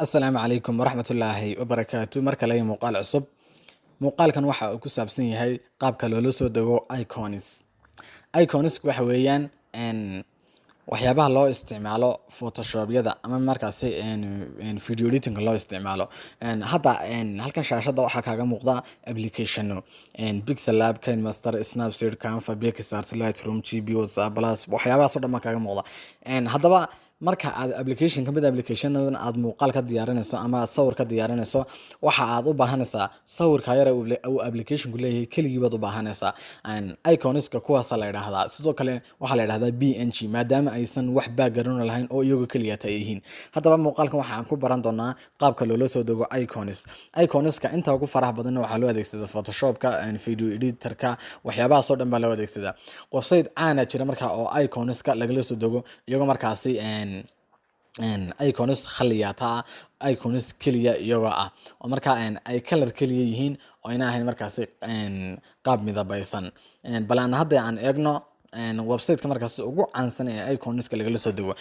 Asalaamu calaykum waraxmatullaahi wabarakaatu. Mar kale iyo muuqaal cusub. Muuqaalkan waxa uu ku saabsan yahay qaabka loola soo dego icons. Icons waxa weeyaan waxyaabaha loo isticmaalo Photoshobyada ama markaasi video editing loo isticmaalo. Hadda halkan shaashada waxaa kaaga muuqda applicationo: Pixel Lab, KineMaster, Snapseed, Canva, PicsArt, Lightroom, GB WhatsApp Plus. Waxyaabahaas oo dhan baa kaaga muuqda. Haddaba marka aad application kamid applicationadan aad muuqaal ka diyaarinayso ama aad sawir ka diyaarinayso, waxa aad u baahanaysaa sawirka yar uu applicationku leeyahay keligii baad u baahanaysaa. Iconska kuwaasa la yidhaahdaa. Sidoo kale waxaa la yidhahdaa PNG, maadaama aysan wax background lahayn oo iyagoo keliya ay yihiin. Haddaba muuqaalkan waxaan ku baran doonaa qaabka loola soo dego icons. Iconska inta ugu faraha badanna waxaa loo adeegsadaa Photoshopka, video editorka, waxyaabahaas oo dhan baa loo adeegsadaa. Website caana jira marka oo iconska lagala soo dego, iyagoo markaasi icons khaliyata ah, icons keliya iyagoo ah, oo markaa ay color keliya yihiin oo ayna ahayn markaasi qaab midabaysan. Bal aan hadda aan eegno websiteka markaasi ugu caansan ee iconska lagala soo dego.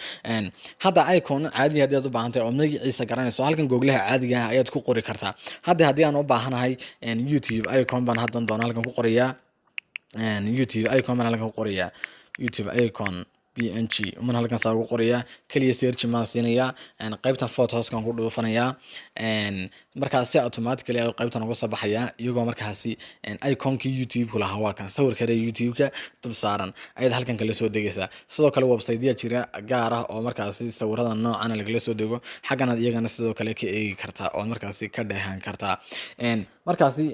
Hadda icon caadi haddii aad u baahan tahay oo magaciisa garanayso, halkan Googlaha caadiga ah ayaad ku qori kartaa. Hadda haddii aan u baahanahay YouTube icon baan haddan doona halkan ku qorayaa. YouTube icon baan halkan ku qorayaa. YouTube icon PNG uman halkan saa ugu qorayaa. Keliya search maan siinayaa. Qaybtan photoskan ku dhuufanayaa. Markaas si automatically ayuu qaybtan uga soo baxayaa, iyagoo markaasi iconkii YouTube-ku lahaa. Waa kan sawirka reer YouTube-ka dul saaran ayaad halkan kala soo degaysaa. Sidoo kale websiteya jira gaar ah oo markaasi sawirada noocan lagala soo dego. Xagganaad iyagana sidoo kale ka eegi kartaa oo markaasi ka dheehan kartaa. Markaasi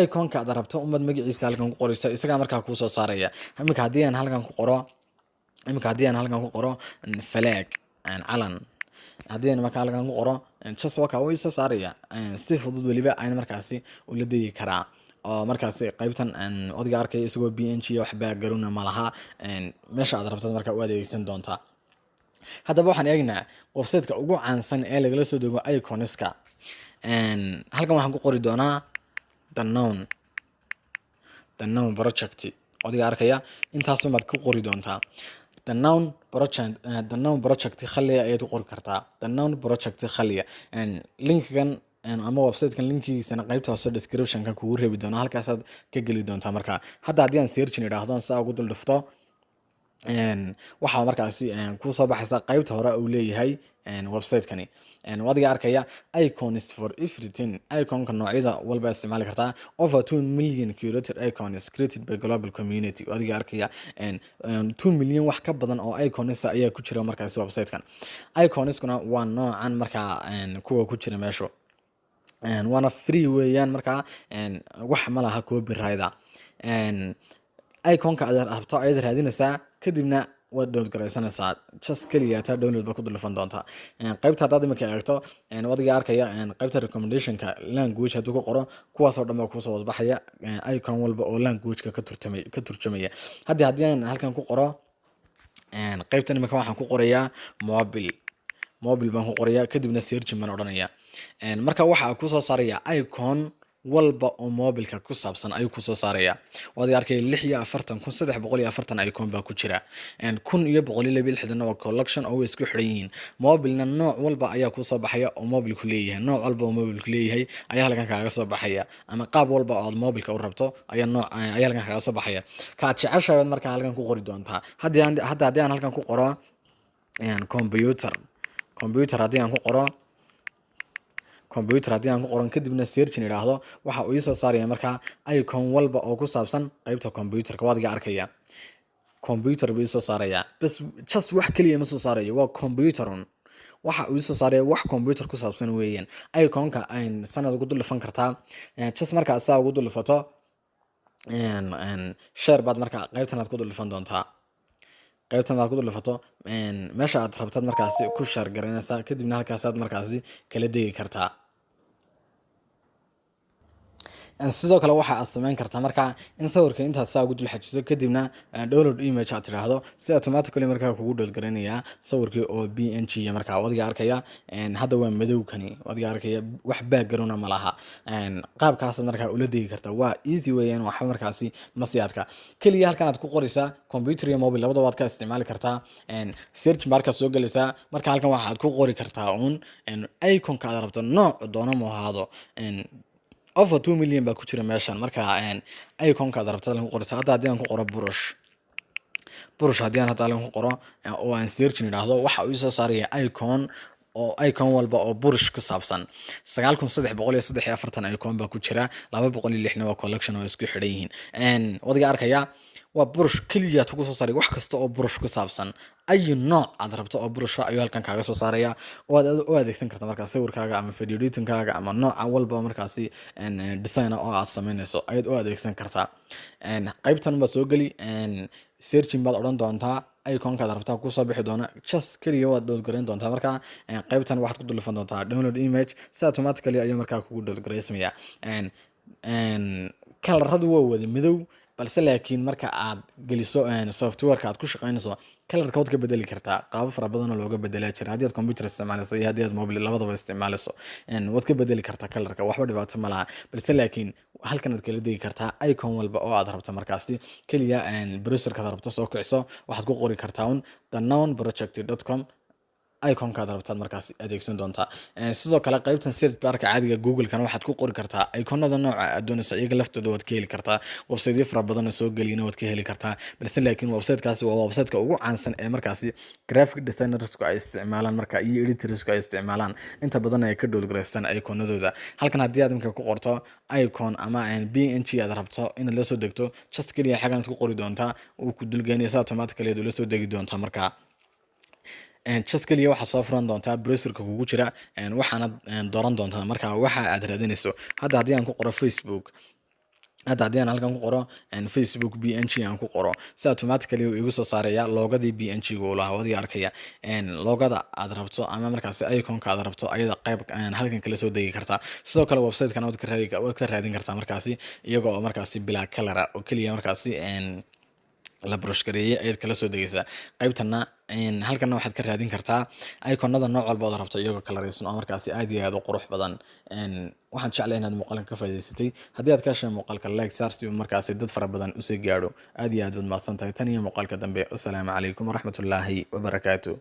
iconka aad rabto umad magaciisa halkan ku qoraysa, isagaa markaa kuusoo saaraya. Iminka haddii aan halkan ku qoro flag, calan, haddii aan markaa halkan ku qoro, just waa kaa uu soo saaraya si fudud. Weliba ayna markaasi ula degi karaa oo markaasi qaybtan odayga arkaya isagoo PNG, wax background ma laha. Meesha aad rabtad markaa u adeegsan doontaa. Haddaba waxaan eegnaa websiteka ugu caansan ee lagala soo dego iconiska. Halkan waxaan ku qori doonaa The Noun Project. Odayga arkaya intaasumaad ku qori doontaa The Noun Project. The Noun Project khaliya ayaad ku qori kartaa. The Noun Project khaliya. Linkigan ama websitekan linkigiisana qaybta hoose descriptionka kugu reebi doona, halkaasaad ka geli doontaa. Marka hadda haddii aan searching idhaahdo, saa ugu dul dhufto, waxaa markaasi kusoo baxaysa qaybta hore uu leeyahay website-kani. Adiga arkaya icons for everything, iconka noocyada walba isticmaali kartaa. Over 2 million curated icons created by global community. Adiga arkaya 2 million wax ka badan oo icons ayaa ku jira markaasi website-kan. Iconskuna waa noocan markaa kuwa ku jira meeshu, waana free weeyaan. Markaa wax ma laha copyright. Iconka aad rabto ayaad raadinaysaa, kadibna waad download garaysanaysaa. Just keliya taa download ba ku dulfan doontaa. Qaybta haddaad imika eegto, adiga arkaya qaybta recommendationka language hadduu ku qoro, kuwaasoo dhan baa kuusoo wadbaxaya, icon walba oo languageka ka turtamay ka turjumaya. Haddii aan halkan ku qoro qaybtan imika waxaan ku qorayaa mobile. Mobile baan ku qorayaa, kadibna searching baan odhanaya. Marka waxaa kusoo saaraya icon walba oo mobilka ku saabsan ayuu kusoo saaraya. Waad arkay, 46,340 icon baa ku jira. 1162-na waa collection oo way isku xiran yihiin. Mobilna nooc walba ayaa kusoo baxaya oo mobilku leeyahay. Nooc walba oo mobilku leeyahay ayaa halkan kaaga soo baxaya, ama qaab walba oo aad mobilka u rabto ayaa nooc ayaa halkan kaaga soo baxaya. Kaad jeceshahay markaa halkan ku qori doontaa. Hadda haddii aan halkan ku qoro computer, computer haddii aan ku qoro, computer haddii aan ku qoran, kadibna searching idhaahdo, waxa uu iisoo saaraya markaa icon walba oo ku saabsan qeybta computerka. Waad iga arkaya, computer buu iisoo saarayaa. Bas, just wax keliya ma soo saarayo, waa computer un. Waxa uu iisoo saaraya wax computer ku saabsan weeyaan. Iconka sanad ugu dul dhufan kartaa. Just markaa saa ugu dul dhufato, share baad markaa qeybtan aad ku dul dhufan doontaa. Qaybtan aad ku dul dhufato, meesha aad rabtad markaasi ku share garanaysaa, kadibna halkaasaad markaasi kala degi kartaa. Sidoo kale waxa aad samayn kartaa markaa in sawirka intaad saa ugu dul xajiso, kadibna download image aad tiraahdo, si automatically markaa kugu download garanayaa sawirkii oo PNG. Markaa adiga arkaya, hadda waa madowkani, adiga arkaya, wax background ma laha. Qaabkaasaad markaa ula degi kartaa. Waa easy weeyaan, waxba markaasi ma sii adka. Keliya halkan aad ku qoraysaa, computer iyo mobile labadaba waad ka isticmaali kartaa. Search markaa soo gelaysaa, marka halkan waxaad ku qori kartaa uun iconka aad rabto, nooc doono mu ahaado. Over 2 million baa ku jira meeshan. Marka iconka aad rabto halkan ku qoraysaa. Hadda haddii aan ku qoro brush, haddii aan hadda halkan ku qoro oo aan searching idhaahdo, waxa uu soo saaraya icon oo icon walba oo brush ku saabsan. 9343 icon baa ku jira, 206na waa collection oo isku xidhan yihiin. Wadiga arkaya, waa brush keliya kugu soo saaray. Wax kasta oo brush ku saabsan, ayu nooc aad rabto oo brusha ayuu halkan kaaga soo saaraya, oo aad u adeegsan karta markaa sawirkaaga ama video editingkaaga ama nooca walba markaasi design oo aad sameynayso ayaad u adeegsan kartaa. Qaybtan baad soo geli, searching baad odhan doontaa, iconkaad rabtaa kusoo bixi doona. Just keliya waad download garayn doontaa. Marka qaybtan waxaad ku dulfan doontaa download image, si automatically ayuu markaa kugu download garaysmaya. Kalaradu waa wada madow, balse laakiin marka aad geliso softwareka aad ku shaqeynayso, kalarka waad ka bedeli kartaa. Qaabo fara badan oo looga bedelaa jira, haddii aad computer isticmaalayso iyo haddii aad mobile labadaba isticmaalayso, waad ka bedeli kartaa kalarka, waxba dhibaato ma laha. Balse laakiin halkan aad kala degi kartaa icon walba oo aad rabto. Markaasi keliya browserka aad rabto soo kiciso, waxaad ku qori kartaa un thenownproject.com, iconkaad rabtaad markaas adeegsan doontaa. Sidoo kale qaybtan search barka caadiga Google-kana waxaad ku qori kartaa iconada nooca aad doonayso. Iyaga laftooda waad ka heli kartaa, websiteyo fara badan oo soo geliyana waad ka heli kartaa. Balse laakiin websitekaasi waa websiteka ugu caansan ee markaasi graphic designersku ay isticmaalaan marka iyo editorsku ay isticmaalaan, inta badan ay ka download garaystaan iconadooda. Halkan haddii aad imika ku qorto icon ama PNG aad rabto inaad la soo degto, just keliya xaggan aad ku qori doontaa, uu ku dulgeynaya, si automatically aad ula soo degi doontaa. Markaa just keliya waxaad soo furan doontaa browserka kugu jira, waxaana dooran doontaa marka waxa aad raadinayso. Hadda haddii aan ku qoro Facebook, hadda haddii aan halkan ku qoro Facebook PNG aan ku qoro, si automatically uu igu soo saaraya logodii PNG ga uu lahaa. Wadiga arkaya, logoda aad rabto ama markaasi iconka aad rabto ayada qayb halkan kala soo degi kartaa. Sidoo kale website-kana waad ka raadin kartaa markaasi iyaga oo markaasi bilaa color oo keliya markaasi la brush gareeyay ayaad kala soo degaysaa qaybtana. Halkana waxaad ka raadin kartaa iconada nooc walba ood rabto, iyagoo kalaraysan oo markaasi aad iyo aad u qurux badan. Waxaan jeclay inaad muuqaalka ka faa'iidaysatay. Haddii aad ka heshay muuqaalka, like saar si uu markaasi dad fara badan usii gaadho. Aad iyo aad baad mahadsan tahay. Tan iyo muuqaalka dambe, wasalaamu calaykum waraxmatullaahi wabarakaatu.